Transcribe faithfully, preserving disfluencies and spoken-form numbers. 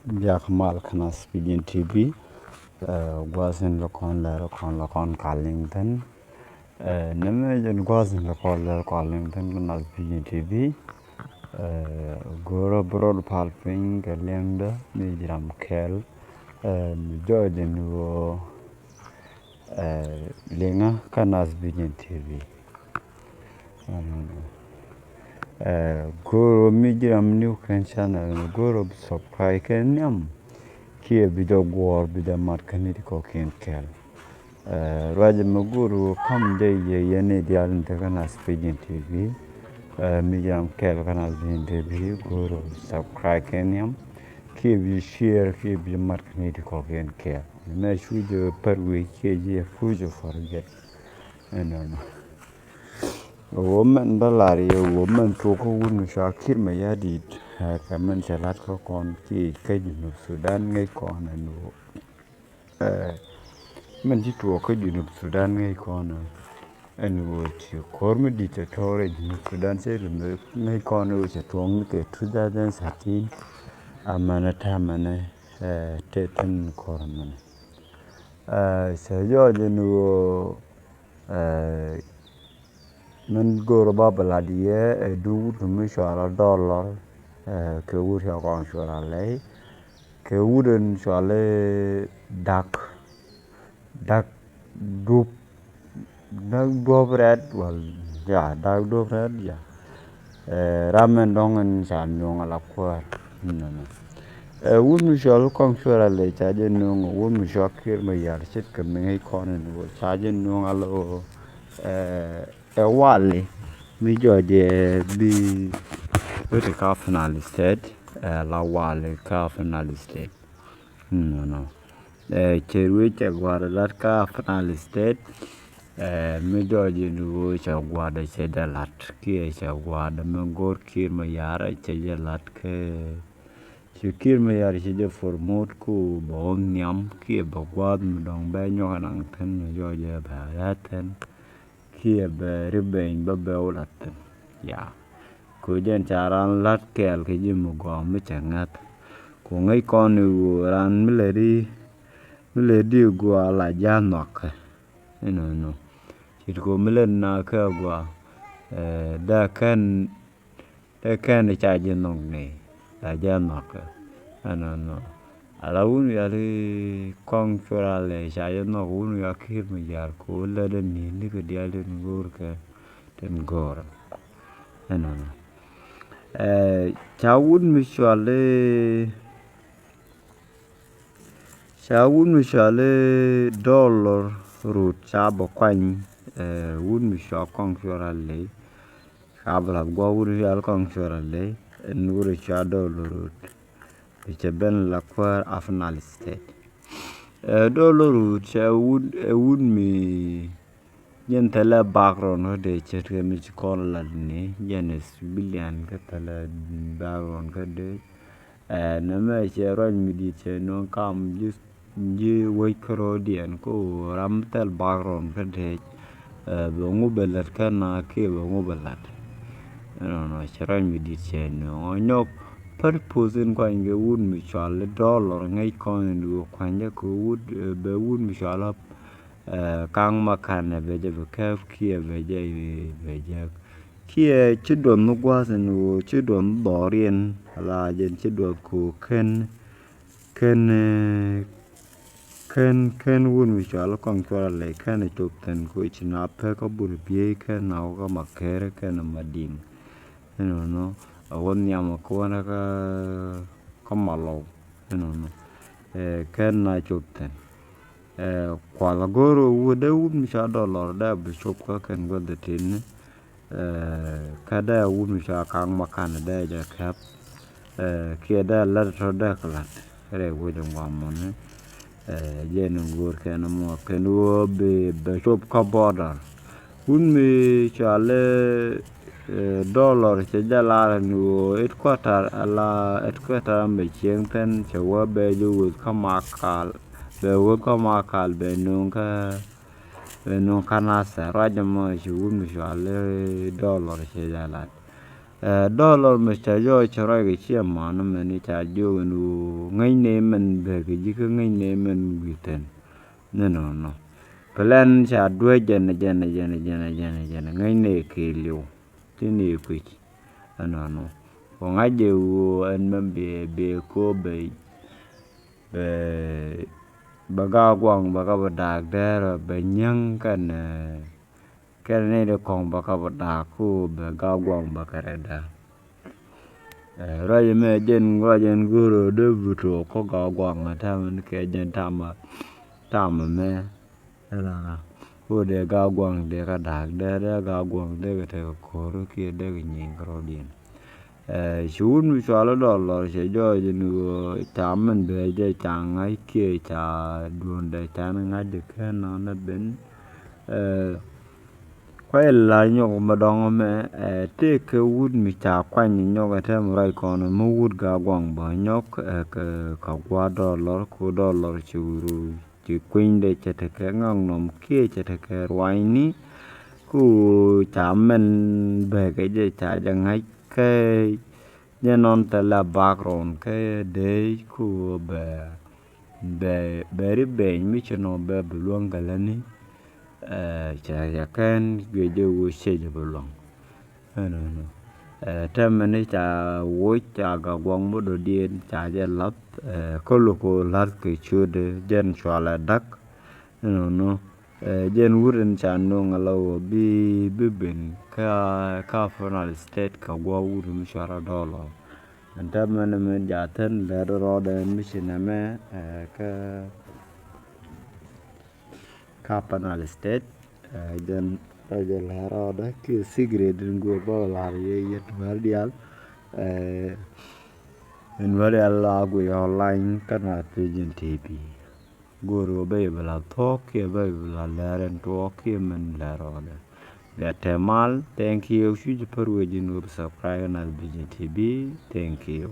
Biak mal kä Nath Pigeon T V. Ɛ, gua̱th in lɛ kɔn lɛr kɔn lɛ kɔn kal liŋ thin. Ɛ, nɛmɛ jɛn gua̱th in lɛ kɔn lɛr kɔn liŋ thin kä Nath Pigeon T V. Ɛ, go̱rä bi rɔɔd pal piny kɛ liɛŋdä mi ji̱ ram kɛl. Ɛ, mi jɔɔc in wä, ɛ, liŋä kä Nath Pigeon T V. Ɛ, go̱o̱r mi ji̱ ram new kɛn channel, go̱o̱r bi subscribe kɛn nhiam. Kiɛ bi jɛ guɔ̱ɔ̱r bi jɛ mat kä nit kɔ̱kiɛn kɛl. Ɛ, ruacɛ mi go̱o̱r kam jɛ yɛ yɛn ni diaal in te kä Nath Pigeon T V. Ɛ, mi ji̱ ram kɛl kä Nath Pigeon T V, go̱o̱r bi subscribe kɛn nhiam. Kiɛ bi share, kiɛ bi mat kä nit kɔ̱kiɛn kɛl. Mɛ cu jɛ pär wi̱i̱ kiɛ jɛ puc forget. Ɛnɔnɔ. Ɣöö mɛn bä lar yɛ ɣöö mɛn tuɔɔk kä wut mi cua Kiir Mayardit, ɛ, kɛ mɛn cɛ lat kä kɔn kiɛ kä Junub Sudan ŋäc kɔn ɛn ɣöö, ɛ, mɛn ci tuɔɔk kä Junub Sudan ŋäc kɔn ɛn ɣöö ci ko̱r mi di̱t tɔ̱tɔ̱ rɛy Junub Sudan cɛ ri mi ŋäc kɔn ɣöö cɛ tuɔɔk ni kɛ two thousand thirteen. Amɛnɛ täämɛnɛ, ɛ, tëë tin ko̱r mɛnɛ. Ɛ, cɛ jɔɔc ɛn ɣöö, ɛ, min go̱o̱r ba bɛ lat yɛ, ɛ, duut wut mi cɔal a Dɔlɔr, ɛ, kɛ wut cɔal Kɔaŋ Cuɔl Alɛy, kɛ wut in cɔal i̱ Dak, Dak Dup, Dak Duɔp Rɛt, wal, ya, Dak Duɔp Rɛt, ya. Ɛ, ram ɛn dɔ̱ŋ in ca nööŋ ala kuäär. Nɔnɔ. Ɛ, wut mi cɔal Kɔaŋ Cuɔl Alɛy ca jɛ nööŋ, wut mi cɔal Kiir Mayardit ce̱tkɛ mi ŋäc kɔn in ɣöö ca jɛ nööŋ ala ɣöö, ɛ, ɛ wali mi jɔɔc ɛ bi wut kä Upper Nile State, ɛ, la wali kä Upper Nile State. Nɔnɔ. Ɛ, cɛ ruëë cɛ gua̱a̱r lat kä Upper Nile State. Ɛ, mi jɔɔc in ɣöö cɛ gua̱a̱r cɛ jɛ lat kiɛ cɛ gua̱a̱r mi go̱o̱r Kiir Mayardit cɛ jɛ lat kɛ, ci Kiir Mayardit cɛ jɛ promote ku bɛ wä nhiam kiɛ bɛ gua̱a̱th mi dɔ̱ŋ bɛ nyɔk naŋ thi̱n mi jɔɔc ɛ bɛ lat thi̱n. Kiɛ bɛ ri beny bä bɛ wä lat thi̱n. Ya. Ku jɛn ca raan lat kɛɛl kɛ ji̱ mi gɔaa mi cɛ ŋäth. Ku ŋäc kɔn i̱ ɣöö raan mi lɛ di, mi lɛ di gɔaa la ja̱a̱th nhɔakɛ. Inɔnɔ. Ce̱tkɛ ɣöö mi lɛ na kɛ gɔaa, ɛ, dee kɛn, dee kɛn ca ji̱ nhɔk ni, la ja̱a̱th nhɔakɛ. Inɔnɔ. Ala wun wial i̱ Kɔaŋ Cuɔl Alɛy ca jɛ nhɔk wun wial Kiir Mayardit kɛ ɣöö lät ɛn ni̱n ni kɛ diaal tin go̱o̱r kɛ tin go̱o̱r. Ɛnɔnɔ. Ɛ, ca wut mi cɔal i̱, ca wut mi cɔal i̱ Dɔlɔr Rut ca bɛ kuany, ɛ, wut mi cɔal Kɔaŋ Cuɔl Alɛy. Ka bɛ la̱th gua̱a̱th wut mi cɔal Kɔaŋ Cuɔl Alɛy, ɛn wut cɔal Dɔlɔr Rut. Bi cɛ ben la kuäär Upper Nile State. Ɛ, Dɔlɔr Rut cɛ wut, ɛ wut mi jɛn thilɛ background kä dee ce̱tkɛ mi ci kɔn lat ni, jɛn ɛ civilian kä thilɛ background kä dee. Ɛ, nɛmɛ cɛ ruac mi di̱i̱t cɛ nööŋ kam ji̱, ji̱ wec kärɔ̱diɛn kä ɣöö ram thil background kä dee. Ɛ, bɛ ŋu bɛ la̱t kä na kiɛ bɛ ŋu bɛ la̱t. Ɛnɔnɔ cɛ ruac mi di̱i̱t cɛ nööŋ ɔ nyɔk purpose in kuany kɛ wut mi cɔal i̱ Dɔlɔr ŋäc kɔn in ɣöö kuany jɛ kɛ wut, ɛ, bɛ wut mi cɔal ɛ, ɛ, Kaŋ Makan ɛ bɛ jɛ bɛ kɛp kiɛ bɛ jɛ, bɛ jɛ. Kiɛ ci duɔth ni gua̱a̱th in ɣöö ci duɔth ni dhɔriɛn ala jɛn ci duɔth kɛ ɣöö ken Ken, ɛ, ken, ken wut mi cɔal Kɔaŋ Cuɔl Alɛy ken ɛ cop thi̱n kɛ ɣöö ci na pek kä Burbiey ken na wä kä Makɛɛr ken ɛ Madiŋ. Inɔnɔ, a wä nhiam ɛ kɛ wänɛ kä, kä Malɔw. Inɔnɔ. Ɛ, ken na cop thi̱n. Ɛ, kual a go̱o̱r ɛ wut dee wut mi cɔal Dɔlɔr dee bi cop kä kɛn gua̱th ɛ tin. Ɛ, kä dee wut mi cɔal Kaŋ Makan dee jɛ kɛp. Ɛ, kiɛ dee lät tɔ dee kɛ la̱t rɛy wec in guamɔni. Ɛ, jɛn in go̱o̱r kɛn mɔ kɛn ɣöö bi bɛ cop kä border. Wut mi cɔal, ɛ, Dɔlɔr cɛ jɛ lar ni ɣöö headquarter ala headquarter amɛ cieŋ thi̱n cɛ wä bɛ jɛ wuth kä Makal. Bɛ wuth kä Makal bɛ nööŋ kä Ɛ nööŋ kä Nathɛr ruac ɛmɔ ci wut mi cɔal i̱ Dɔlɔr cɛ jɛ lat. Ɛ, dɔlɔr mi ca jɔɔc cɛ ruac kɛ ciɛ man mɛn i̱ ca jiök ɛn ɣöö ŋäcnɛ mɛn bek kɛ ji̱ kä ŋäcnɛ mɛn wi̱i̱ thi̱n. Ni nɔnɔ. Plan ca duec jɛn jɛn jɛn jɛn jɛn jɛn ŋäcnɛ kɛ li̱w. Ti ni kui̱c. Ɛnɔnɔ. Kɛ ŋa̱c jɛ ɣöö ɛn mɛn bɛ bɛ ko bɛ bɛ bɛ Gaaguaŋ bɛ kä bɛ daak dɛr bɛ nyäŋ kɛn, ɛ, kɛn ni di kɔŋ bɛ kä bɛ daak ku bɛ Gaaguaŋ bɛ kɛ rɛda. Ɛ, ruac mɛ jɛn ruac jɛn go̱o̱r dee butɔ kä Gaaguaŋ ɛ tɛmɛ ni kɛ jɛn tamɛ tamɛ mɛ. Ɛnɔnɔ. Ku dee Gaaguaŋ dee kä daak dee dee Gaaguaŋ dee kɛ tekɛ ko̱r kiɛ dee kɛ nyiŋ kɛ rɔ̱diɛn. Ɛ, ci wut mi cual i̱ dɔlɔr cɛ jɔɔc ni ɣöö ca min bɛ jɛ ca ŋa̱c kiɛ ca duundɛ ca ni ŋa̱c di kɛn nɔnɔ ben. Ɛ, kuay la nyɔk mɛ dɔŋ mɛ, ɛ, tëëkɛ wut mi ca kuany nyɔk ɛ tɛm ruac kɔn mɛ wut Gaaguaŋ bä nyɔk, ɛ, kɛ, kɛ gua̱a̱r dɔlɔr ku dɔlɔr ci wuru ci kuenydɛ cɛ tekɛ ŋaknɔm kiɛ cɛ tekɛ ruanyni. Ku ca mɛn bɛkɛ jɛ ca jɛ ŋa̱c kɛ jɛ nɔn thilɛ background kɛ dee ku bɛ bɛ bɛ ri beny mi ci nɔ bɛ bi luäŋ kɛ lätni. Ɛ, ca ca kɛn guic jɛ wu cɛ jɛ bi luäŋ. Ɛnɔnɔ. Ɛ, tɛmɛ ni ca woc ca Gaaguaŋ mi dɔ̱diɛn ca jɛ lath, ɛ, kä lo̱k kɛ lath kɛ ciötdɛ jɛn cualɛ da̱k. Ɛnɔnɔ. Ɛ, jɛn wut in ca nööŋ ala ɣöö bi bi ben kä kä Upper Nile State kɛ gua̱a̱th wut mi cuarɛ dɔlɔr. Ɛn tɛmɛ ni mi ja̱thin lɛt rɔɔdɛ mi ci nɛmɛ, ɛ, kä kä Upper Nile State. Ɛ, jɛn ɛ jɛ lɛr rɔɔdɛ kiɛ secret in guɔ bä lar yɛ yɛn wär dial. Ɛ, in wär dial la guic online kä Nuer Vision T V. Go̱o̱r wä bä yɛ bä la thuɔ̱k kiɛ bä yɛ bä la lɛr in tuɔɔk kiɛ min lɛr rɔɔdɛ. Bia tɛmal, thank you. Cuc pär wee ji̱n wä bä subscribe kä Nuer Vision T V. Thank you.